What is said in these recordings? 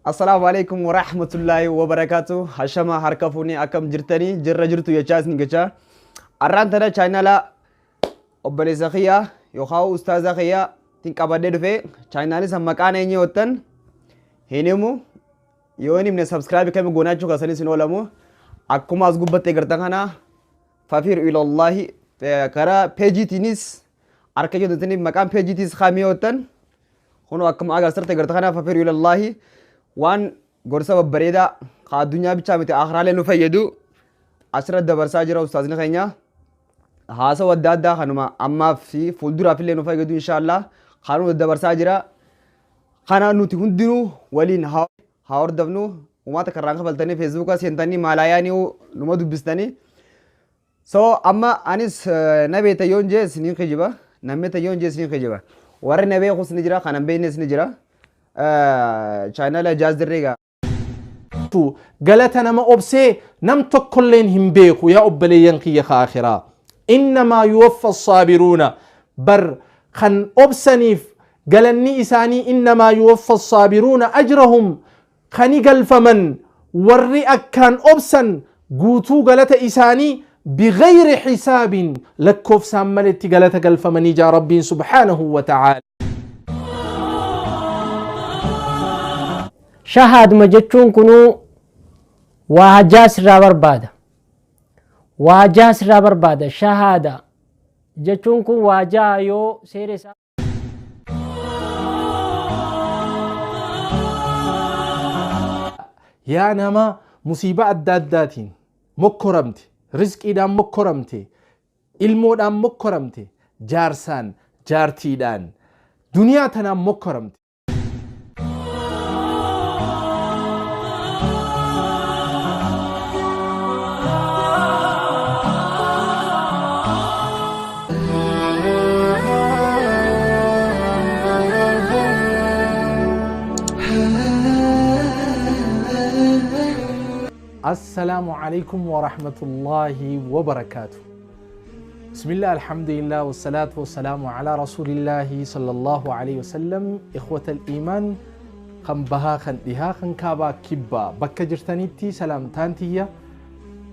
Assalaamu alaikum warahmatullaahi wabarakaatu. Hashama harka fuunee akkam jirtanii jirra jirtu jechaa isin gechaa. Arraan tana chaayinaalaa obboleessa kiyyaa yookaan ustaaza kiyyaa tin qabadhee dhufe chaayinaalii san maqaan eenyu yoottan hin himu. Yoo hin himne subscribe kami goonaachuu kasanis hin oolamu. Akkuma as gubbattee gartan kana fafiir ilallahi karaa peejiitiinis harka jetutini maqaan peejiitiis kamii yoottan kunoo akkuma agarsiifte garta kana fafiir ilallahi waan gorsa babbareedaa ka addunyaa bichaa miti akiraalee nu fayyadu asirra dabarsaa jira ustaazni keenya. Haasawa adda addaa kanuma ammaaf fi fuulduraaf illee nu fayyadu inshaallah kanuma dabarsaa jira. Kana nuti hundinuu waliin haa hordofnu uummata karraan kafaltanii feesbuuka seentanii maalaayaanii numa dubbistanii. So amma anis na beekta yoon jee isiniin kijiba namni beekta yoon jee isiniin kijiba warri na beekus ni jira kan hin beeknes ni jira. Chaayinaala Jaaz Dirree gaa. Galata nama obsee nam tokkolleen hin beeku yaa obboleeyyan kiyya ka akhiraa. Innamaa yuwaffa saabiruuna bar kan obsaniif galanni isaanii innamaa yuwaffa saabiruuna ajrahum kani galfaman warri akkaan obsan guutuu galata isaanii bigayri hisaabin lakkoofsaan maletti galata galfamanii jaa Rabbiin subhaanahu wa ta'aala. Shahaaduma jechuun kunuu waa hajaa sirraa barbaada. Waa hajaa sirraa barbaada. Shahaada jechuun kun waa jaha yoo seera isaa. Yaa nama musiibaa adda addaatiin mokkoramte, rizqiidhaan mokkoramte, ilmoodhaan mokkoramte, jaarsaan, jaartiidhaan, duniyaa tanaan mokkoramte. Assalaamu alaikum warahmatullaahi wabarakaatu. Bismillah, alhamdulillah, wasalaatu wasalaamu ala rasuulillaahi sallallahu alaihi wasallam. Ikhwata iimaan kan bahaa, kan dhihaa, kan kaabaa, kibbaa bakka jirtanitti salaamtaan tiyya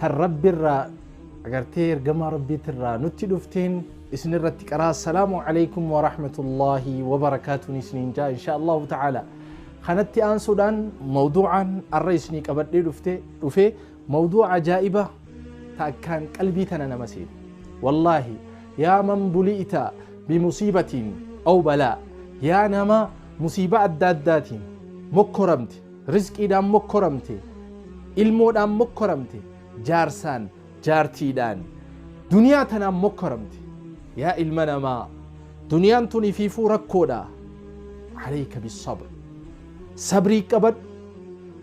tan Rabbirraa agartee ergamaa Rabbiitirraa nutti dhufteen isinirratti qaraa. Assalaamu alaikum warahmatullaahi wabarakaatuun isiniin jaa insha Allahu ta'ala. Kanatti aansuudhaan mawduucaan arra isinii qabadhee dhufe mawduuca ajaa'iba ta akkaan qalbii tana nama seenu. Wallaahi yaa man buli'ita bimusiibatiin aw balaa, yaa nama musiibaa adda addaatiin mokkoramte, rizqiidhaan mokkoramte, ilmoodhaan mokkoramte, jaarsaan, jaartiidhaan, duniyaa tanaan mokkoramte, yaa ilma namaa duniyaan tun ifiifuu rakkoodha. Alayka bisabr, sabrii qabadhu.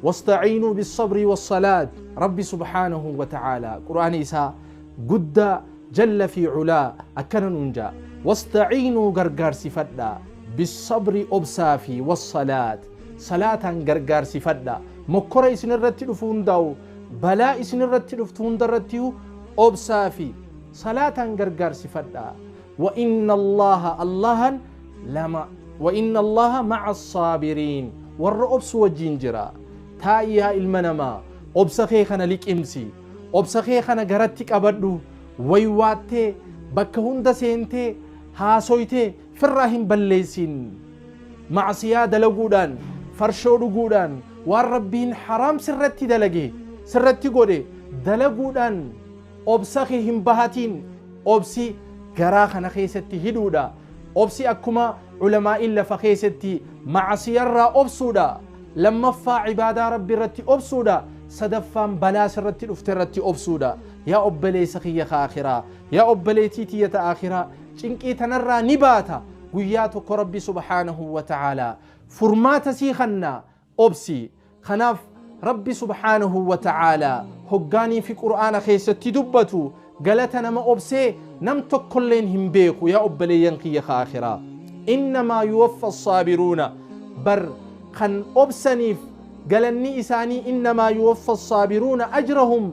Wastaciinuu bisabri wassalaat, Rabbi subhaanahu wa ta'aalaa qur'aana isaa guddaa jalla fi culaa akkana nuun jaa: wastaciinuu gargaarsifadha, bisabri obsaa fi wassalaat salaataan gargaarsifadha. Mokkora isin irratti dhufu hundaa'u, balaa isin irratti dhuftu hundarratti obsaa fi salaataan gargaarsifadha. Wa inna Allaha Allahan lama wa inna Allaha ma'a saabiriin, warra obsu wajjiin jira. Taa'i yaa ilma namaa, obsa kee kana liqimsi, obsa kee kana garatti qabadhu. Waywaattee bakka hunda seentee haasoytee firraa hin balleessin. Macsiyaa dalaguudhaan, farshoo dhuguudhaan, waan Rabbiin haraam sirratti dalage sirratti godhe dalaguudhaan obsa kee hin bahatiin. Obsi garaa kana keessatti hidhuudha. Obsi akkuma ulamaa'iin lafa keessatti macsiyarraa obsuudha, lammaffaa ibaadaa Rabbi irratti obsuudha, sadaffaan balaa sirratti dhufte irratti obsuudha. Yaa obboleessa kiyya ka akhiraa, yaa obboleettii tiyya ta akhiraa, cinqii tanarraa ni baata guyyaa tokko. Rabbi subhaanahu wa ta'aalaa furmaata sii kanna, obsi. Kanaaf Rabbi subhaanahu wa ta'aalaa hoggaanii fi qur'aana keessatti dubbatu galata nama obsee nam tokkolleen hin beeku yaa obboleeyyan kiyya ka akhiraa. Innamaa yuwaffa saabiruuna bar kan obsaniif galanni isaanii innamaa yuwaffa saabiruuna ajrahum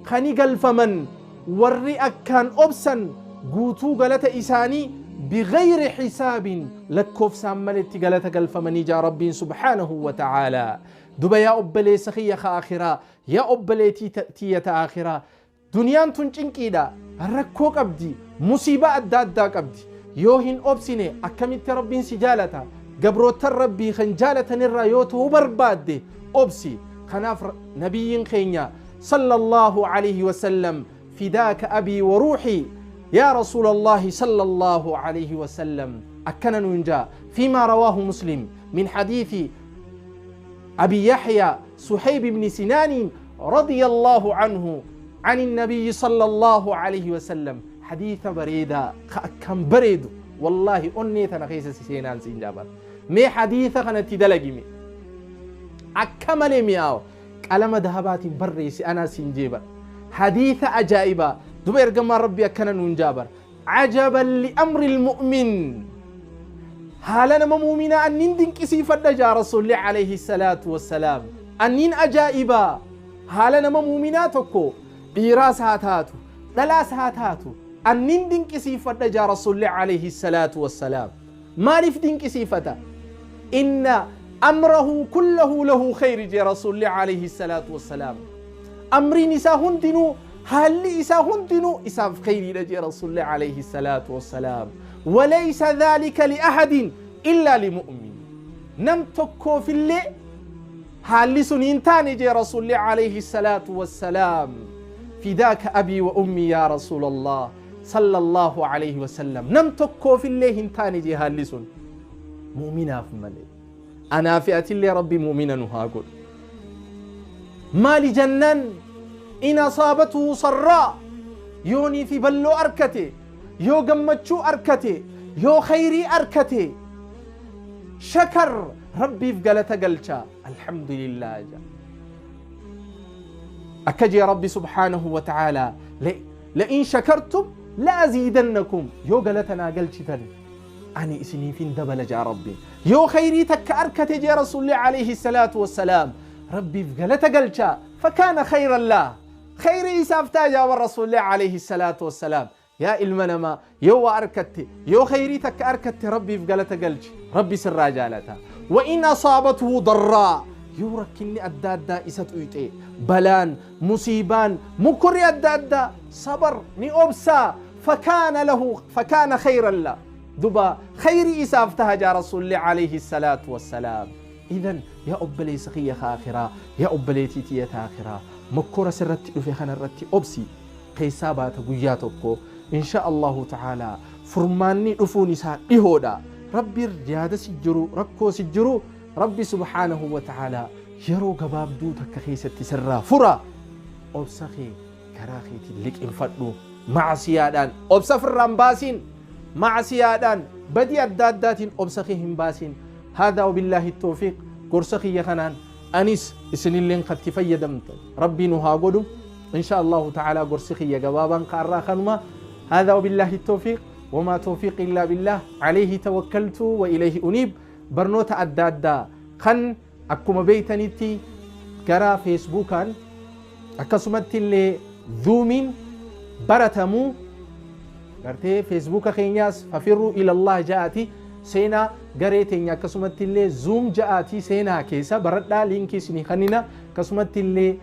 kani galfaman warri akkaan obsan guutuu galata isaanii bigayri hisaabin lakkoofsaan maletti galata galfamanii jaa Rabbiin subhaanahu wa ta'aalaa. Duba yaa obboleessa kiyya ka akhiraa, yaa obboleetii tiyya ta akhiraa, duniyaan tun cinqiidha, rakkoo qabdi, musiibaa adda addaa qabdi. Yoo hin obsine akkamitti Rabbiin si jaalata? Gabroottan Rabbii kan jaalatanirraa yoo ta'uu barbaadde obsi. Kanaaf nabiyyiin keenya sallallahu alayhi wasallam, fidaaka abii wa ruuxii yaa rasuulallahi sallallahu alayhi wasallam, akkana nuun jaa fiimaa rawaahu Muslim min hadiithi أبي يحيى سحيب بن سنان رضي الله عنه عن النبي صلى الله عليه وسلم. حديث بريدة كم بريد والله أني تنخيس سينان سينجابر مي حديث خنتي دلقي مي أكمل مياو قلم ذهبات بريس أنا سينجيبر حديث أجائبة دبير قمر ربي أكنا ننجابر. عجبا لأمر المؤمن، هالا مؤمنا أنين دينك سيفد جا رسول الله عليه الصلاة والسلام، أنين أجائبا هالا مؤمنا تكو إيراس هاتاتو دلاس هاتاتو أنين دينك سيفد جا رسول الله عليه الصلاة والسلام. ما دينك سيفتا إن أمره كله له خير جا رسول الله عليه الصلاة والسلام. أمري نساء هندنو هل إسا هندنو إسا خير جا رسول الله عليه الصلاة والسلام. وليس ذلك لأحد إلا لمؤمن. نم تكو في اللي هل سنين تاني جي رسول الله عليه الصلاة والسلام. فداك أبي وأمي يا رسول الله صلى الله عليه وسلم. نم تكو في اللي هنتاني جي هل سن مؤمنا في ملي أنا فئة اللي ربي مؤمنا نهاقل ما لجنن إن أصابته صراء يوني في بلو أركتي يو قمتشو أركتي يو خيري أركتي شكر ربي في قلتا قلتا الحمد لله. جا أكجي ربي سبحانه وتعالى لئن شكرتم لأزيدنكم. يو قلتنا قلتن أني إسني فين دبل جا ربي يو خيري تك أركتي جا رسول الله عليه الصلاة والسلام. ربي في قلتا قلتا فكان خيرا له خيري إسافتا جا والرسول الله عليه الصلاة والسلام. يا المنما يو أركتي يو خيري تك أركتي ربي في قلتا قلتي ربي سر جالتا. وإن أصابته ضراء يوركني أدادا إسات أيتي بلان مصيبان مكري أدادا صبر ني أبسا فكان له فكان خيرا له. دبا خيري إسافتها جا رسول الله عليه الصلاة والسلام. إذن يا أبلي سخية خاخرة يا أبلي تيتية آخرة مكورة سرتي في خنرتي أبسي قيسابات قياتكو إن شاء الله تعالى. فرماني رفوني سا إهودا ربي رجادة سجرو ركو سجرو ربي سبحانه وتعالى يرو قباب دو تكخيسة سرا فرا أبسخي كراخي تلك انفضلو مع سيادان أبسفر رمباسين مع سيادان بدي الدادات أبسخي همباسين. هذا وبالله التوفيق. قرسخي يخنان أنيس إسنين لين قد تفيدمت ربي نها قدو إن شاء الله تعالى. قرسخي يقبابا قارا خنما. هذا وبالله التوفيق وما توفيق إلا بالله عليه توكلت وإليه أنيب. برنوتا أدادا خن أكما بيتنيتي كرا فيسبوكان أكسمت اللي ذومين برتمو غرتي فيسبوك خينياس ففروا إلى الله جاءتي سينا غريتين أكسمت اللي زوم جاءتي سينا كيسا بردا لينكي سني خنينا كسمت اللي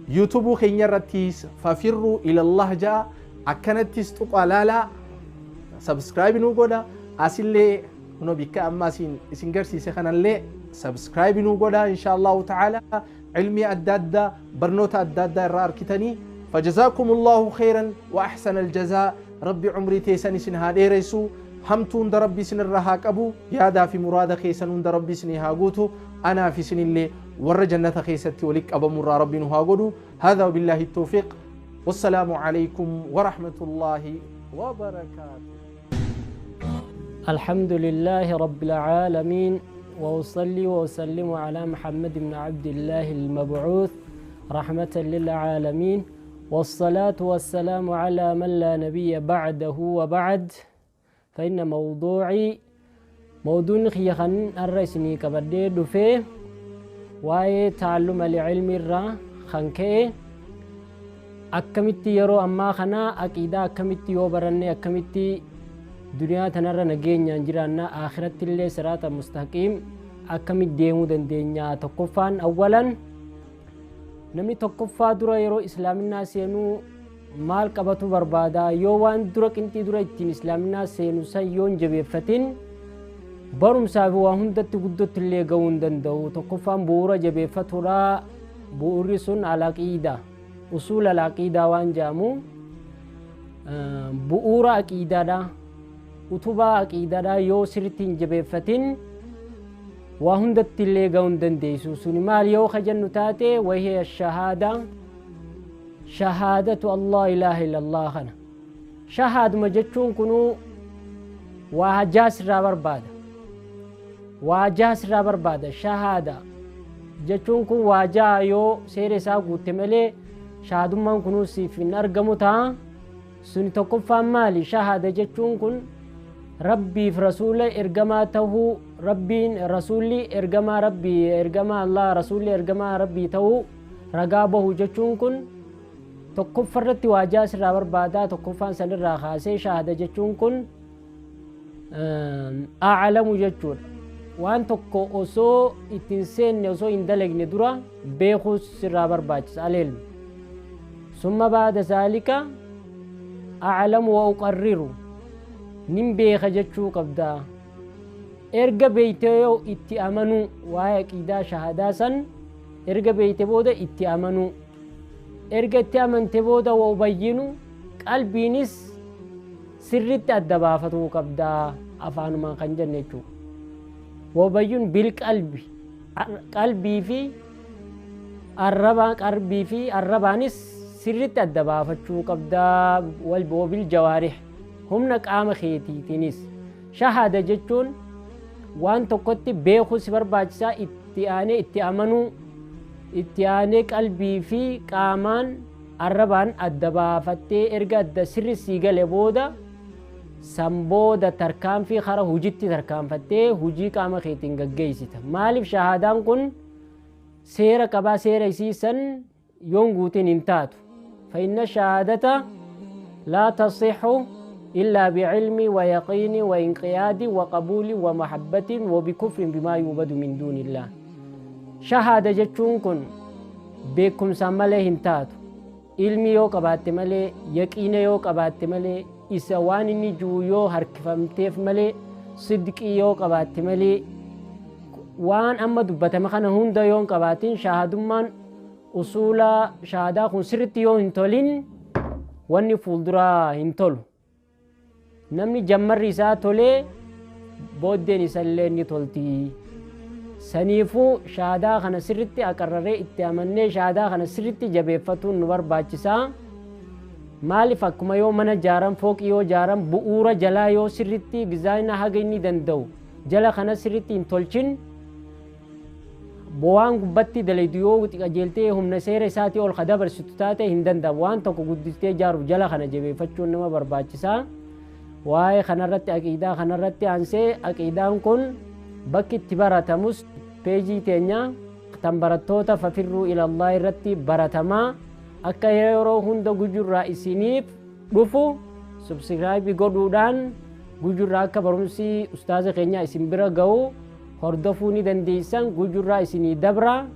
يوتيوب خينيا رتيس ففروا إلى الله جاء أكنتيس تقالالا سبسكرايب نو غودا أسيلي هنا بك أما سين سينجرسي سخنا اللي سبسكرايب نو غودا إن شاء الله تعالى. علمي أدادا برنوتا أدادا الرار كتني. فجزاكم الله خيرا وأحسن الجزاء. ربي عمري تيساني سنها ديريسو همتون در ربي سن الرهاك أبو يا دا في مراد خيسن در ربي سني هاغوتو أنا في سن اللي ور جنة خيستي ولك أبو مرا ربي نهاغودو. هذا وبالله التوفيق والسلام عليكم ورحمة الله وبركاته. الحمد لله رب العالمين، وأصلي وأسلم على محمد بن عبد الله المبعوث رحمة للعالمين، والصلاة والسلام على من لا نبي بعده، وبعد. فإن موضوعي موضوع خيخن الرئيسني كبدي دفي واي تعلم العلم الرا خنكي أكمتي يرو أما خنا أكيدا أكمتي يوبرني أكمتي دنيا تنرى نجين ينجرنا آخرة اللي صراط مستقيم akkamitti deemuu dandeenya? Tokkoffaan awwalan namni tokkoffaa dura yeroo islaaminaa seenuu maal qabatu barbaada? Yoo waan dura qinxii dura ittiin islaaminaa seenu san yoo hin jabeeffatin barumsaa fi waa hundatti guddootti illee ga'uu hin danda'u. Tokkoffaan bu'uura jabeeffatuudha. Bu'uurri sun alaqiida, usuula alaqiidaa waan jedhamu bu'uura aqiidaadha. Utubaa aqiidaadha yoo sirriitti hin jabeeffatin waa hundatti illee ga'uu hin dandeessu. Suni maal yoo ka jennu taate wahiya shahaada, shahaadatu Allah ilaaha illallah kana. Shahaaduma jechuun kunuu waa hajaa sirraa barbaada. Waa hajaa sirraa barbaada. Shahaada jechuun kun waa jaha yoo seera isaa guutte malee shahaadummaan kunuu siif hin argamu ta'a. Suni tokkoffaan maali? Shahaada jechuun kun Rabbiif rasuula ergamaa tahuu, Rabbiin rasuulli ergamaa Rabbii ergamaa Allah rasuulli ergamaa Rabbii tahuu ragaa bahu jechuun kun tokkoffarratti waa jaha sirraa barbaada. Tokkoffaan sanirraa kaasee shahaada jechuun kun a'lamu jechuudha. Waan tokko osoo ittiin seenne osoo hin dalagne dura beekuu sirraa barbaachisa aleelmu. Summa baada zaalika a'lamu wa uqarriru nin beeka jechuu qabda. Erga beeytee yoo itti amanuu waa'ee aqiidaa shahadaa san erga beeyte booda itti amanuu. Erga itti amante booda wa ubayyinu qalbiinis sirritti adda baafatuu qabda afaanumaan kan jenne jechuudha. Wa ubayyinu bil qalbi, qalbii fi arrabaa qalbii fi arrabaanis sirritti adda baafachuu qabda. Wabil jawaarih humna qaama keetiitiinis. Shahaada jechuun waan tokkotti beekuu si barbaachisaa, itti aanee itti amanuu, itti aanee qalbii fi qaamaan arrabaan adda baafattee erga adda sirri sii gale booda san booda tarkaanfii kara hujitti tarkaanfattee hujii qaama keetiin gaggeessita. Maaliif shahaadaan kun seera qabaa, seera isii san yoon guutiin hin taatu. Fa inna shahaadata laa tasixu illaa bicilmi wa yaqiini wa inqiyaadi wa qabuuli wa mahabbatin wa bikufrin bimaa yuubadu min duunillah. Shahaada jechuun kun beekumsaan malee hin taatu. Ilmi yoo qabaatte malee, yaqiina yoo qabaatte malee, isa waan inni jiru yoo harkifamteef malee, sidqii yoo qabaatte malee, waan amma dubbatame kana hunda yoo hin qabaatin shahaadummaan usuula shahaadaa kun sirritti yoo hin tolin wanni fuulduraa hin tolu. Namni jammarri isaa tolee booddeen isallee ni tolti. Saniifuu shahaadaa kana sirritti aqarraree itti amannee shahaadaa kana sirritti jabeeffatuun nu barbaachisaa. Maaliif akkuma yoo mana jaaran fooqii yoo jaaran bu'uura jalaa yoo sirritti dizaayina haga inni danda'u jala kana sirritti hin tolchin waan gubbatti dalaydu yoo qajeeltee humna seera isaatii ol ka dabarsitu taate hin danda'amu. Waan tokko guddistee ijaaruuf jala kana jabeeffachuun nama barbaachisaa. Waa'ee kanarratti aqiidaa kanarratti aansee aqiidaan kun bakki itti baratamus peejii teenya tan barattoota fafirruu ilallah irratti baratamaa. Akka yeroo hunda gujurraa isiniif dhufu subscribe godhuudhaan gujurraa akka barumsi ustaaza keenya isin bira ga'u hordofuu ni dandeessan. Gujurraa isinii dabra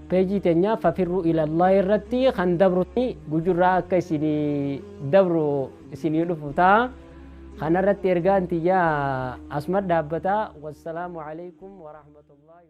peejii teenya fafirruu ilallah irratti kan dabru gujurraa akka isinii dabru isinii dhufu ta'a. Kanarratti ergaan tiyyaa asuma dhaabbata. Wassalaamu alaikum warahmatullahi.